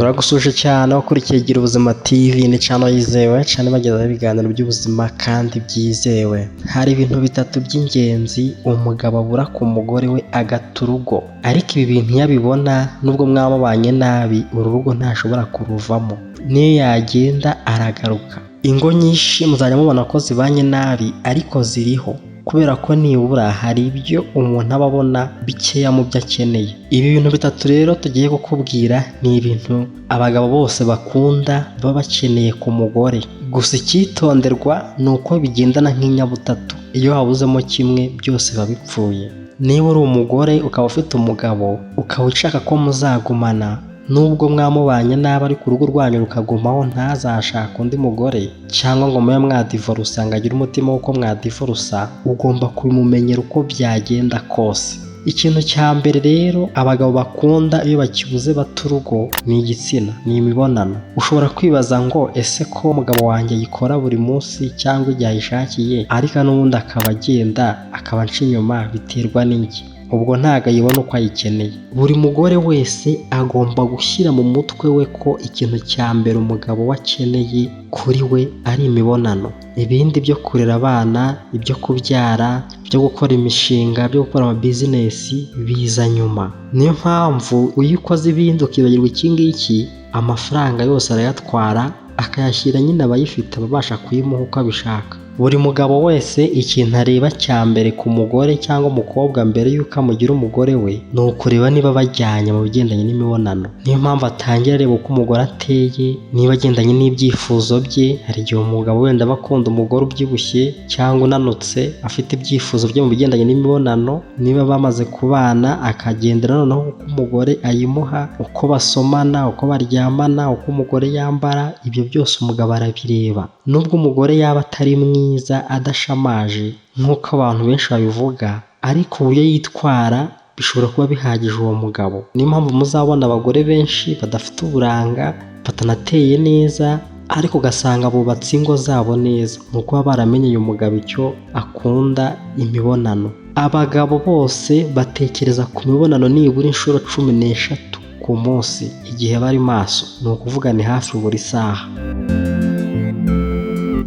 Turagusuhuje cyane wakurikiye Gira Ubuzima TV, ni channel yizewe cyane, bagezaho ibiganiro by'ubuzima kandi byizewe. Hari ibintu bitatu by'ingenzi umugabo abura ku mugore we agata urugo, ariko ibi bintu iyo abibona, nubwo mwaba mubanye nabi, uru rugo ntashobora kuruvamo, niyo yagenda aragaruka. Ingo nyinshi muzajya mubona ko zibanye nabi ariko ziriho kubera ko nibura hari ibyo umuntu aba abona bikeya mu byo akeneye. Ibi bintu bitatu rero tugiye kukubwira ni ibintu abagabo bose bakunda, baba bakeneye ku mugore. Gusa icyitonderwa ni uko bigendana nk'inyabutatu, iyo habuzemo kimwe byose biba bipfuye. Niba uri umugore ukaba ufite umugabo, ukaba ushaka ko muzagumana nubwo mwamubanye nabi ariko urugo rwanyu rukagumaho, ntazashake undi mugore cyangwa ngo mube mwadivorusa ngo agire umutima w'uko mwadivorusa, ugomba kubimumenyera uko byagenda kose. Ikintu cya mbere rero abagabo bakunda iyo bakibuze bata urugo ni igitsina, ni imibonano. Ushobora kwibaza ngo: "Ese ko umugabo wanjye ayikora buri munsi cyangwa igihe ayishakiye, ariko n'ubundi akaba agenda akaba anca inyuma, biterwa n'iki?" Ubwo ntabwo ayibona uko ayikeneye. Buri mugore wese agomba gushyira mu mutwe we ko ikintu cya mbere umugabo we akeneye kuri we ari imibonano. Ibindi byo kurera abana, ibyo kubyara, ibyo gukora imishinga, byo gukora amabizinesi biza nyuma. Niyo mpamvu iyo ukoze ibindi ukibagirwa iki ngiki, amafaranga yose arayatwara akayashyira nyine abayifite, ababasha kuyimuha uko abishaka. Buri mugabo wese ikintu areba cya mbere ku mugore cyangwa umukobwa mbere y'uko amugira umugore we ni ukureba niba bajyanye mu bigendanye n'imibonano. Niyo mpamvu atangira areba uko umugore ateye, niba agendanye n'ibyifuzo bye. Hari igihe umugabo wenda aba akunda umugore ubyibushye cyangwa unanutse, afite ibyifuzo bye mu bigendanye n'imibonano. Niba bamaze kubana, akagendera noneho uko umugore ayimuha, uko basomana, uko baryamana, uko umugore yambara, ibyo byose umugabo arabireba. Nubwo umugore yaba atari mwiza, adashamaje nk'uko abantu benshi babivuga, ariko uburyo yitwara bishobora kuba bihagije uwo mugabo. Niyo mpamvu muzabona abagore benshi badafite uburanga, batanateye neza, ariko ugasanga bubatse ingo zabo neza, ni uko baba baramenyeye umugabo icyo akunda, imibonano. Abagabo bose batekereza ku mibonano nibura inshuro 13 ku munsi igihe bari maso, ni ukuvuga ni hafi buri saha.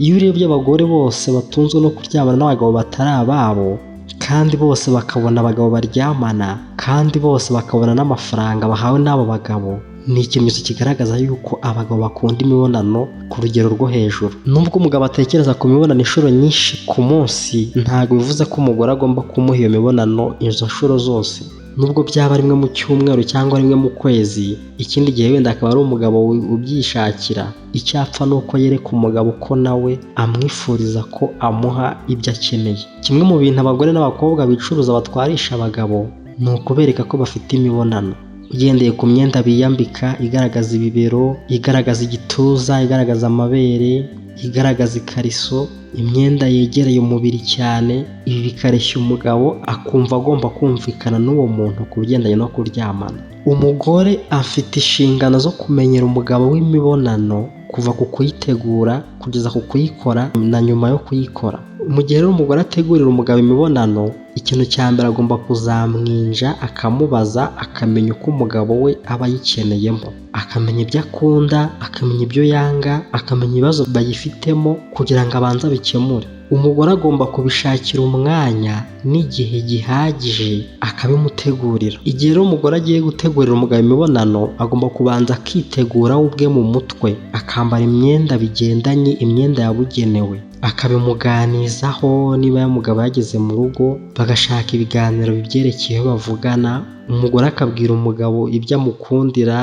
Iyo urebye abagore bose batunzwe no kuryamana n'abagabo batari ababo, kandi bose bakabona abagabo baryamana, kandi bose bakabona n'amafaranga bahawe n'abo bagabo, ni ikimenyetso kigaragaza yuko abagabo bakunda imibonano ku rugero rwo hejuru. Nubwo umugabo atekereza ku mibonano inshuro nyinshi ku munsi, ntabwo bivuze ko umugore agomba kumuha iyo mibonano izo nshuro zose. Nubwo byaba rimwe mu cyumweru cyangwa rimwe mu kwezi, ikindi gihe wenda akaba ari umugabo ubyishakira, icyapfa ni uko yereka umugabo ko nawe amwifuriza ko amuha ibyo akeneye. Kimwe mu bintu abagore n'abakobwa bicuruza batwarisha abagabo ni ukubereka ko bafite imibonano, ugendeye ku myenda biyambika igaragaza ibibero, igaragaza igituza, igaragaza amabere, igaragaza ikariso, imyenda yegereye umubiri cyane. Ibi bikareshya umugabo, akumva agomba kumvikana n'uwo muntu ku bigendanye no kuryamana. Umugore afite inshingano zo kumenyera umugabo w'imibonano kuva ku kuyitegura kugeza ku kuyikora na nyuma yo kuyikora. Mu gihe rero umugore ategurira umugabo imibonano, ikintu cya mbere agomba kuzamwinja, akamubaza, akamenya uko umugabo we aba ayikeneyemo, akamenya ibyo akunda, akamenya ibyo yanga, akamenya ibibazo bayifitemo kugira ngo abanze abikemure. Umugore agomba kubishakira umwanya n'igihe gihagije, akabimutegurira. Igihe rero umugore agiye gutegurira umugabo imibonano, agomba kubanza akitegura we ubwe mu mutwe, akambara imyenda bigendanye, imyenda yabugenewe, akabimuganizaho. Niba umugabo yageze mu rugo, bagashaka ibiganiro bibyerekeyeho bavugana, umugore akabwira umugabo ibyo amukundira,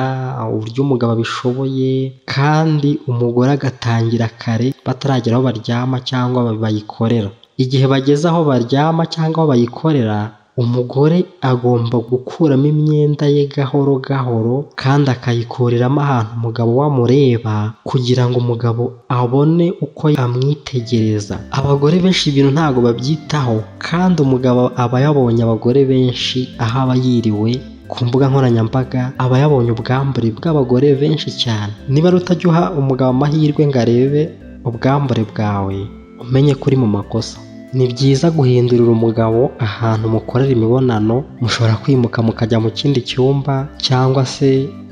uburyo umugabo abishoboye, kandi umugore agatangira kare bataragera aho baryama cyangwa bayikorera. Igihe bageze aho baryama cyangwa aho bayikorera, umugore agomba gukuramo imyenda ye gahoro gahoro kandi akayikuriramo ahantu umugabo we amureba, kugira ngo umugabo abone uko amwitegereza. Abagore benshi ibintu ntabwo babyitaho, kandi umugabo aba yabonye abagore benshi aho aba yiriwe ku mbuga nkoranyambaga, aba yabonye ubwambure bw'abagore benshi cyane. Niba ari utajya uha umugabo amahirwe ngo arebe ubwambure bwawe, umenye ko uri mu makosa. Ni byiza guhindurira umugabo ahantu mukorera imibonano. Mushobora kwimuka mukajya mu kindi cyumba cyangwa se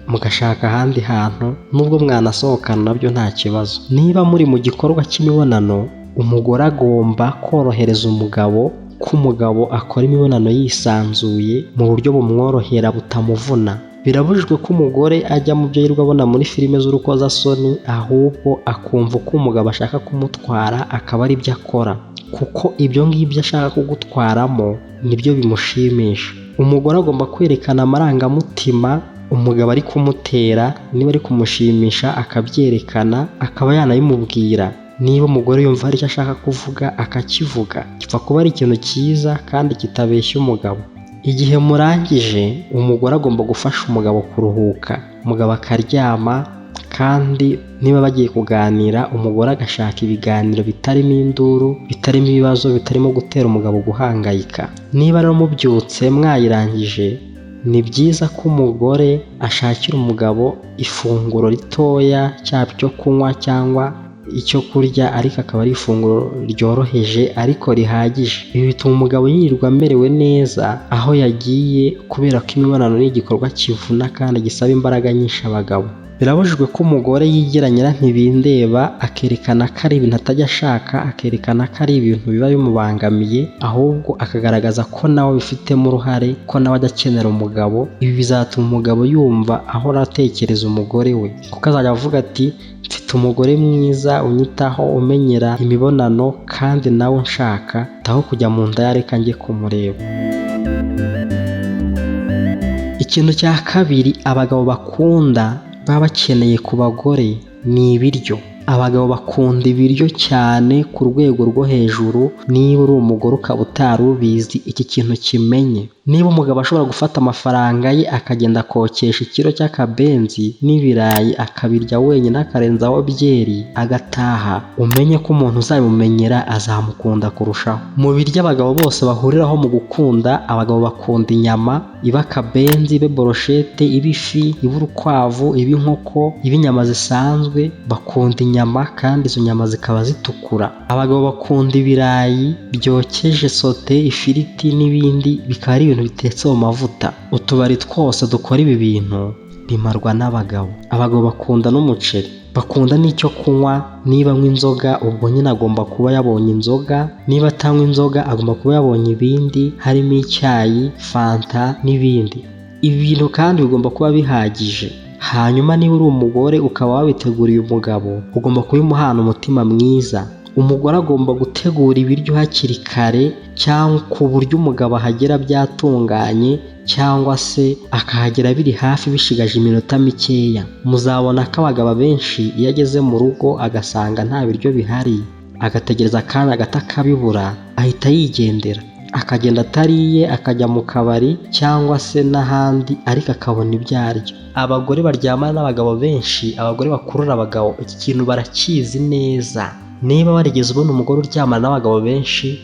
mugashaka ahandi hantu, nubwo mwanasohokana nabyo nta kibazo. Niba muri mu gikorwa cy'imibonano, umugore agomba korohereza umugabo, ko umugabo akora imibonano yisanzuye mu buryo bumworohera butamuvuna. Birabujijwe ko umugore ajya mu byo yirirwa abona muri filime z'urukozasoni, ahubwo akumva uko umugabo ashaka kumutwara akaba ari byo akora, kuko ibyo ngibyo ashaka kugutwaramo nibyo bimushimisha. Umugore agomba kwerekana amarangamutima umugabo ari kumutera, niba ari kumushimisha akabyerekana, akaba yanabimubwira. Niba umugore yumva hari icyo ashaka kuvuga akakivuga, gipfa kuba ari ikintu cyiza kandi kitabeshya umugabo. Igihe murangije, umugore agomba gufasha umugabo kuruhuka, umugabo akaryama, kandi niba bagiye kuganira umugore agashaka ibiganiro bitarimo induru, bitarimo ibibazo, bitarimo gutera umugabo guhangayika. Niba rero mubyutse mwayirangije, ni byiza ko umugore ashakira umugabo ifunguro ritoya, cyaba icyo kunywa cyangwa icyo kurya, ariko akaba ari ifunguro ryoroheje ariko rihagije. Ibi bituma umugabo yirirwa amerewe neza aho yagiye, kubera ko imibonano ni igikorwa kivuna kandi gisaba imbaraga nyinshi abagabo. Birabujijwe ko umugore yigira nyirantibindeba, akerekana ko ari ibintu atajya ashaka, akerekana ko ari ibintu biba bimubangamiye, ahubwo akagaragaza ko nawe abifitemo uruhare, ko nawe ajya akenera umugabo. Ibi bizatuma umugabo yumva ahora atekereza umugore we, kuko azajya avuga ati mfite umugore mwiza unyitaho, umenyera imibonano kandi nawe unshaka, aho kujya mu nda reka njye kumureba. Ikintu cya kabiri abagabo bakunda baba bakeneye ku bagore ni ibiryo. Abagabo bakunda ibiryo cyane ku rwego rwo hejuru. Niba uri umugore ukaba utari ubizi, iki kintu kimenye. Niba umugabo ashobora gufata amafaranga ye akagenda akokesha ikiro cy'akabenzi n'ibirayi akabirya wenyine akarenzaho byeri agataha, umenye ko umuntu uzabimumenyera azamukunda kurushaho. Mu biryo abagabo bose bahuriraho mu gukunda, abagabo bakunda inyama, iba akabenzi, ibe boroshete, iba ifi, iba urukwavu, iba inkoko, iba inyama zisanzwe, bakunda inyama kandi izo nyama zikaba zitukura. Abagabo bakunda ibirayi byokeje, sote, ifiriti n'ibindi, bikaba ari ibintu bitetse mu mavuta. Utubari twose dukora ibi bintu bimarwa n'abagabo. Abagabo bakunda n'umuceri, bakunda n'icyo kunywa. Niba anywa inzoga ubwo nyine agomba kuba yabonye inzoga, niba atanywa inzoga agomba kuba yabonye ibindi harimo icyayi, fanta n'ibindi. Ibi bintu kandi bigomba kuba bihagije. Hanyuma niba uri umugore ukaba wabiteguriye umugabo, ugomba kubimuhana umutima mwiza. Umugore agomba gutegura ibiryo hakiri kare, cyangwa ku buryo umugabo ahagera byatunganye, cyangwa se akahagera biri hafi bishigaje iminota mikeya. Muzabona ko abagabo benshi iyo ageze mu rugo agasanga nta biryo bihari, agategereza akanya gato akabibura, ahita yigendera, akagenda atariye, akajya mu kabari cyangwa se n'ahandi, ariko akabona ibyo arya. Abagore baryamana n'abagabo benshi, abagore bakurura abagabo, iki kintu barakizi neza. Niba warigeze ubona umugore uryamana n'abagabo benshi,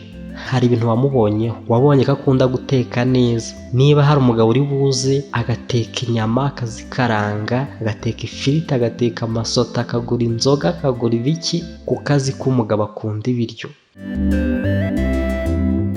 hari ibintu wamubonyeho, wabonye ko akunda guteka neza. Niba hari umugabo uri buze agateka inyama akazikaranga, agateka ifiriti, agateka amasota, akagura inzoga, akagura ibiki, kuko azi ko umugabo akunda ibiryo.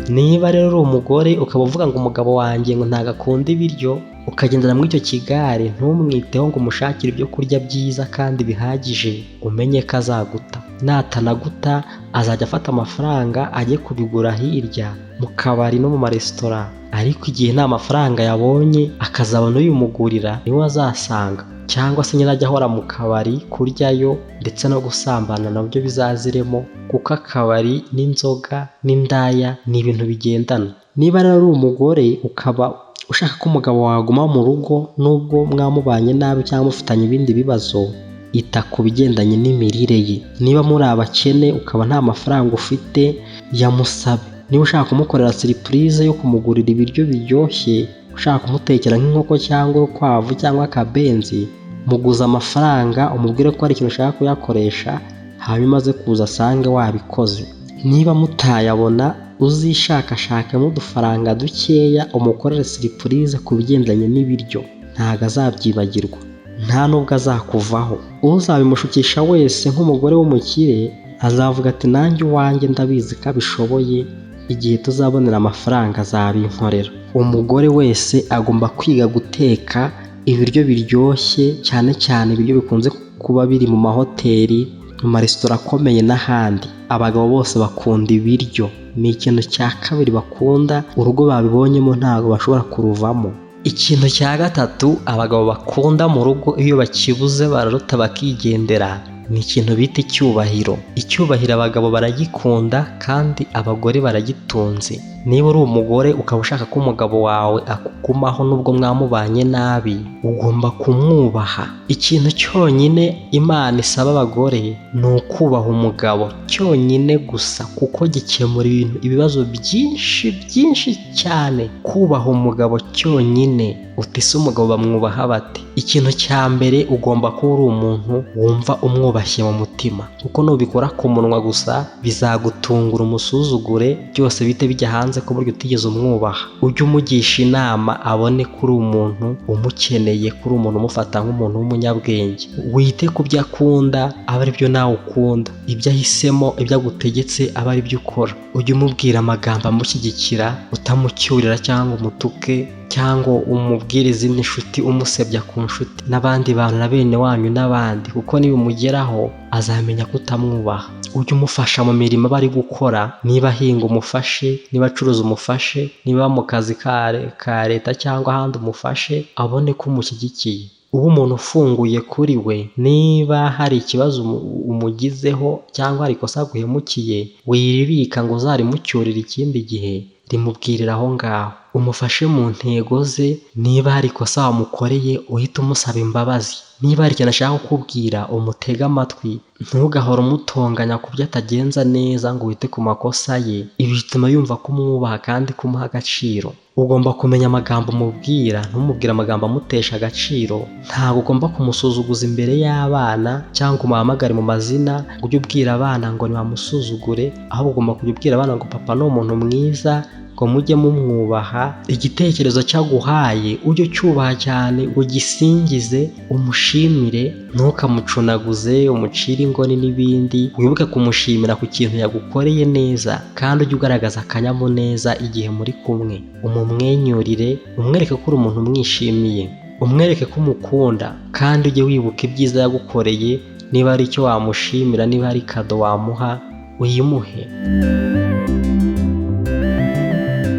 Niba rero uri umugore ukaba uvuga ngo umugabo wanjye ngo ntabwo akunda ibiryo, ukagendera muri icyo kigare ntumwiteho ngo umushakire ibyo kurya byiza kandi bihagije, umenye ko azaguta. Natanaguta azajya afata amafaranga ajye kubigura hirya mu kabari no mu maresitora, ariko igihe nta mafaranga yabonye akazabona uyimugurira niwe azasanga, cyangwa se nyine ajya ahora mu kabari kuryayo, ndetse no gusambana nabyo bizaziremo, kuko akabari n'inzoga n'indaya ni ibintu bigendana. Niba rero uri umugore ukaba ushaka ko umugabo waguma mu rugo nubwo mwamubanye nabi cyangwa mufitanye ibindi bibazo, ita ku bigendanye n'imirire ye. Niba muri abakene ukaba nta mafaranga ufite, yamusabe. Niba ushaka kumukorera surprise yo kumugurira ibiryo biryoshye, ushaka kumutekera nk'inkoko cyangwa urukwavu cyangwa akabenzi, muguze amafaranga umubwire ko hari ikintu ushaka kuyakoresha, hanyuma aze kuza asange wabikoze. Niba mutayabona, uzishakashakemo udufaranga dukeya umukorere surprise ku bigendanye n'ibiryo, ntabwo azabyibagirwa, nta nubwo azakuvaho. Uzabimushukisha wese nk'umugore w'umukire azavuga ati nanjye uwanjye ndabizi ko abishoboye, igihe tuzabonera amafaranga azabinkorera. Umugore wese agomba kwiga guteka Ibiryo biryoshye, cyane cyane ibiryo bikunze kuba biri mu mahoteli, mu maresitora akomeye n'ahandi. Abagabo bose bakunda ibiryo, ni ikintu cya kabiri bakunda, urugo babibonyemo ntabwo bashobora kuruvamo. Ikintu cya gatatu abagabo bakunda mu rugo, iyo bakibuze bararuta bakigendera, ni ikintu bita icyubahiro. Icyubahiro abagabo baragikunda kandi abagore baragitunze. Niba uri umugore ukaba ushaka ko umugabo wawe akugumaho nubwo mwamubanye nabi, ugomba kumwubaha. Ikintu cyonyine Imana isaba abagore ni ukubaha umugabo cyonyine gusa, kuko gikemura ibintu, ibibazo byinshi byinshi cyane. Kubaha umugabo cyonyine. Uti se umugabo bamwubaha bate? Ikintu cya mbere, ugomba kuba uri umuntu wumva umwubashye mu mutima, kuko nubikora ku munwa gusa bizagutungura umusuzugure, byose bite bijya hanze ko burya utigeze umwubaha. Ujye umugisha inama, abone ko uri umuntu umukeneye, ko uri umuntu umufata nk'umuntu w'umunyabwenge. Wite ku byo akunda, abe ari byo nawe ukunda. Ibyo ahisemo, ibyo agutegetse, abe ari byo ukora. Ujye umubwira amagambo amushyigikira, utamucyurira cyangwa umutuke cyangwa umubwire izindi nshuti, umusebya ku nshuti n'abandi bantu na bene wanyu n'abandi, kuko nibimugeraho azamenya ko utamwubaha. Ujye umufasha mu mirimo aba ari gukora. Niba ahinga umufashe, niba acuruza umufashe, niba mu kazi ka leta cyangwa ahandi umufashe, abone ko umushyigikiye. Ube umuntu ufunguye kuri we. Niba hari ikibazo umugizeho cyangwa hari ikosa aguhemukiye, wiribika ngo uzarimucyurire ikindi gihe, rimubwirira aho ngaho. Umufashe mu ntego ze. Niba hari ikosa wamukoreye, uhite umusaba imbabazi. Niba hari ikintu ashaka kukubwira, umutege amatwi. Ntugahore umutonganya ku byo atagenza neza ngo wite ku makosa ye. Ibi bituma yumva ko umwubaha kandi ko umuha agaciro. Ugomba kumenya amagambo umubwira, ntumubwire amagambo amutesha agaciro. Ntabwo ugomba kumusuzuguza imbere y'abana cyangwa umuhamagare mu mazina, ngo ujye ubwira abana ngo ntibamusuzugure. Ahubwo ugomba kujya ubwira abana ngo papa ni umuntu mwiza, ngo mujye mumwubaha. Igitekerezo cyaguhaye ujye ucyubaha cyane, ugisingize, umushimire, ntukamucunaguze, umucire ingoni n'ibindi. Wibuke kumushimira ku kintu yagukoreye neza, kandi ujye ugaragaza akanyamuneza igihe muri kumwe. Umumwenyurire, umwereke ko uri umuntu umwishimiye, umwereke ko umukunda, kandi ujye wibuka ibyiza yagukoreye. Niba hari icyo wamushimira, niba hari kado wamuha, uyimuhe.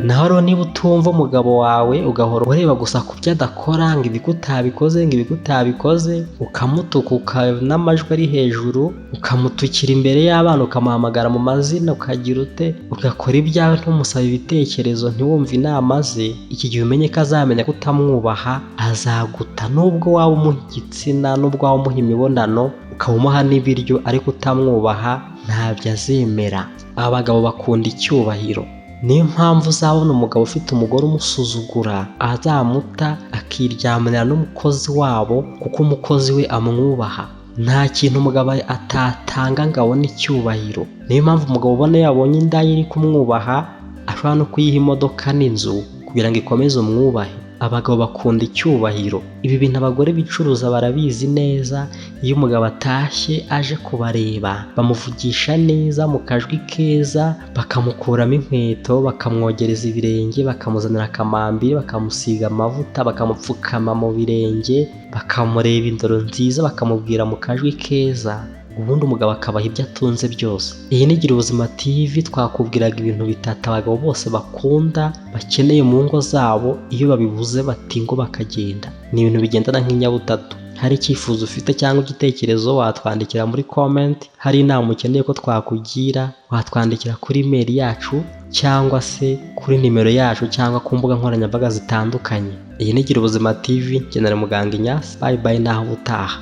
Naho rero niba utumva umugabo wawe, ugahora ureba gusa ku byo adakora, ngo ibi utabikoze, ngo ibi utabikoze, ukamutuka n'amajwi ari hejuru, ukamutukira imbere y'abana, ukamuhamagara mu mazina, ukagira ute, ugakora ibyawe, ntumusabe ibitekerezo, ntiwumve inama ze, iki gihe umenye ko azamenya ko utamwubaha, azaguta. Nubwo waba umuha igitsina, nubwo waba umuha imibonano, ukaba umuha n'ibiryo, ariko utamwubaha ntabyo azemera. Abagabo bakunda icyubahiro. Niyo mpamvu uzabona umugabo ufite umugore umusuzugura azamuta, akiryamanira n'umukozi wabo, kuko umukozi we amwubaha. Nta kintu umugabo atatanga ngo abone icyubahiro. Niyo mpamvu umugabo ubona yabonye indaya iri kumwubaha, ashobora no kuyiha imodoka n'inzu kugira ngo ikomeze umwubahe. Abagabo bakunda icyubahiro. Ibi bintu abagore bicuruza barabizi neza. Iyo umugabo atashye aje kubareba, bamuvugisha neza mu kajwi keza, bakamukuramo inkweto, bakamwogereza ibirenge, bakamuzanira akamambiri, bakamusiga amavuta, bakamupfukama mu birenge, bakamureba indoro nziza, bakamubwira mu kajwi keza, ubundi umugabo akabaha ibyo atunze byose. Iyi ni Gira Ubuzima TV. Twakubwiraga ibintu bitatu abagabo bose bakunda, bakeneye mu ngo zabo, iyo babibuze bati ngo bakagenda. Ni ibintu bigendana nk'inyabutatu. Hari icyifuzo ufite cyangwa igitekerezo, watwandikira muri comment. Hari inama ukeneye ko twakugira, watwandikira kuri email yacu cyangwa se kuri nimero yacu cyangwa ku mbuga nkoranyambaga zitandukanye. Iyi ni Gira Ubuzima TV, genera muganga Inyasi. Bye bye, naho ubutaha.